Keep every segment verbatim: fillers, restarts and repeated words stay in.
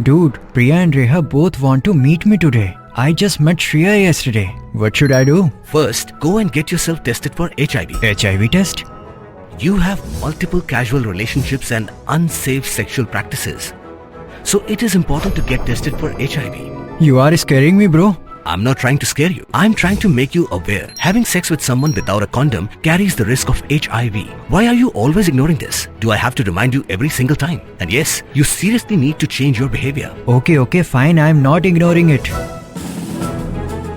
Dude, Priya and Reha both want to meet me today. I just met Shreya yesterday. What should I do? First, go and get yourself tested for H I V. H I V test? You have multiple casual relationships and unsafe sexual practices. So it is important to get tested for H I V. You are scaring me, bro. I'm not trying to scare you. I'm trying to make you aware. Having sex with someone without a condom carries the risk of H I V. Why are you always ignoring this? Do I have to remind you every single time? And yes, you seriously need to change your behavior. Okay, okay, fine. I'm not ignoring it.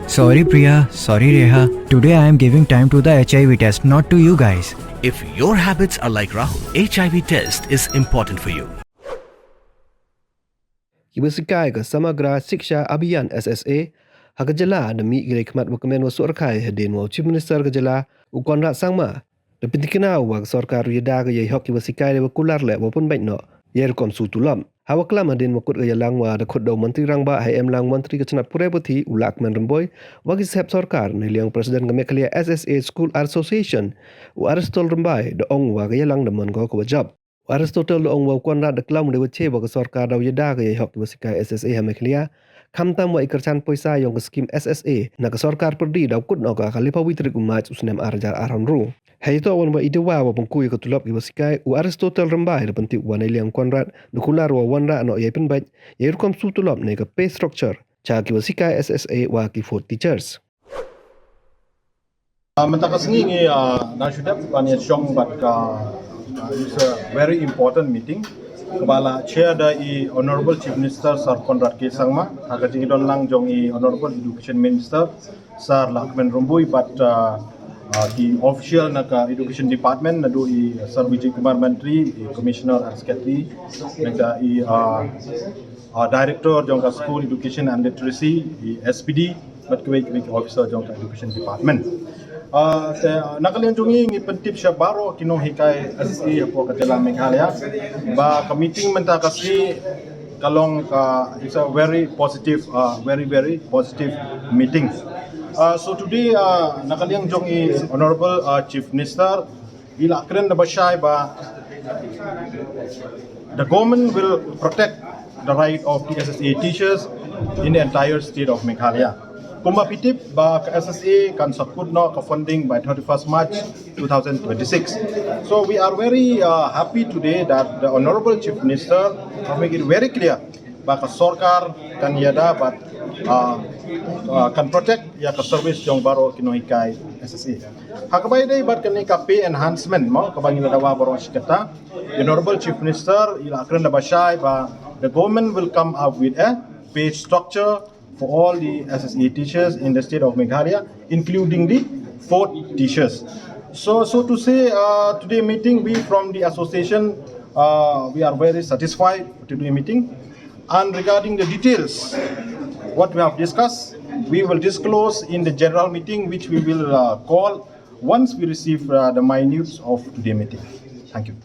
Sorry, Priya. Sorry, Reha. Today I am giving time to the H I V test, not to you guys. If your habits are like Rahul, H I V test is important for you. Ki wa sikai ka Samagra Shiksha Abhiyan, S S A, ha ka jylla da mih ki khmat wa kmen wa sorkhai hadien wa u Chief Minister ka jylla, u Conrad Sangma, da pyntikna u wa ka sorkar u yada ka ya i hok ki wa sikai dei wa kular leh wa pynbeit noh ya i rukom su tulop. Ha wa klam hadien wa kut ka yalang wa da khut da u Montri Rangbah hei emlang Montri ka chnat puræ puthi, u Lahkmen Rymbui, wa ki sahep sorkar, neiliang President ka Meghalaya S S A School Association, u Aristotle Rymbai, da ong u wa ka yalang da man ko ka wa jop. U Aristotle da ong u wa u Conrad da klam u dei wa che wa ka sorkar daw yada ka ya i hok ki wa sikai S S A ha Meghalaya, khamtam wa i kyrchan poisa yong ka skim S S A na ka sorkar pyrdi daw kut noh ka ha ka lephaw wi tarik u March u snem ar hajar arphaw ynru. Hei toh wan wa i dawa wa pynku ya ka tulop ki wa sikai, u Aristotle Rymbai da pyntip u wa neiliang Conrad da kular u wa wanrah noh ya i pynbeit ya i rukom su tulop ne ka pay structure cha ki wa sikai S S A wa ki fourth teachers. Ah, mynta ka sngi ngi, ah, da shu dep ban ya shong bad ka, ah, it's a very important meeting. Ka ba la chair da i Honorable Chief Minister Sir Conrad K Sangma, ha ka jingdon lang jong i Honorable Education Minister Sir Lahkmen Rymbui bad, ah, ah, ki official na ka Education Department, naduh i Sir Vijay Kumar Mantri, i Commissioner R S Khetri, na ka i, ah, ah, Director jong ka School Education and Literacy, i S P D, bad kiwei kiwei ki officer jong ka Education Department. Ah, te, na ka liang jong ngi ngi pyntip sha baroh ki nonghikai S S A hapoh ka jylla Meghalaya ba ka meeting mynta ka sngi ka long ka, it's a very positive, ah, very, very positive meeting. Ah, so today, ah, na ka liang jong i Honorable, ah, Chief Minister, i la kren da ba shai ba the government will protect the right of the S S A teachers in the entire state of Meghalaya. Kumba phi tip ba ka S S A kan sa kut noh ka funding by thirty-first March two thousand twenty-six. So we are very, uh, happy today that the Honorable Chief Minister have make it very clear ba ka sorkar kan yada bad, uh, uh, kan protect ya ka service jong baroh ki nonghikai S S A. Ha ka ba ïadei bad kane ka pay enhancement mo, ka ba ngi la dawa baroh shi katta, Honorable Chief Minister i la kren da ba shai ba the government will come up with a pay structure for all the S S A teachers in the state of Meghalaya, including the fourth teachers. So, so to say, uh, today meeting, we from the association, uh, we are very satisfied with today meeting. And regarding the details, what we have discussed, we will disclose in the general meeting, which we will, uh, call once we receive, uh, the minutes of today meeting. Thank you.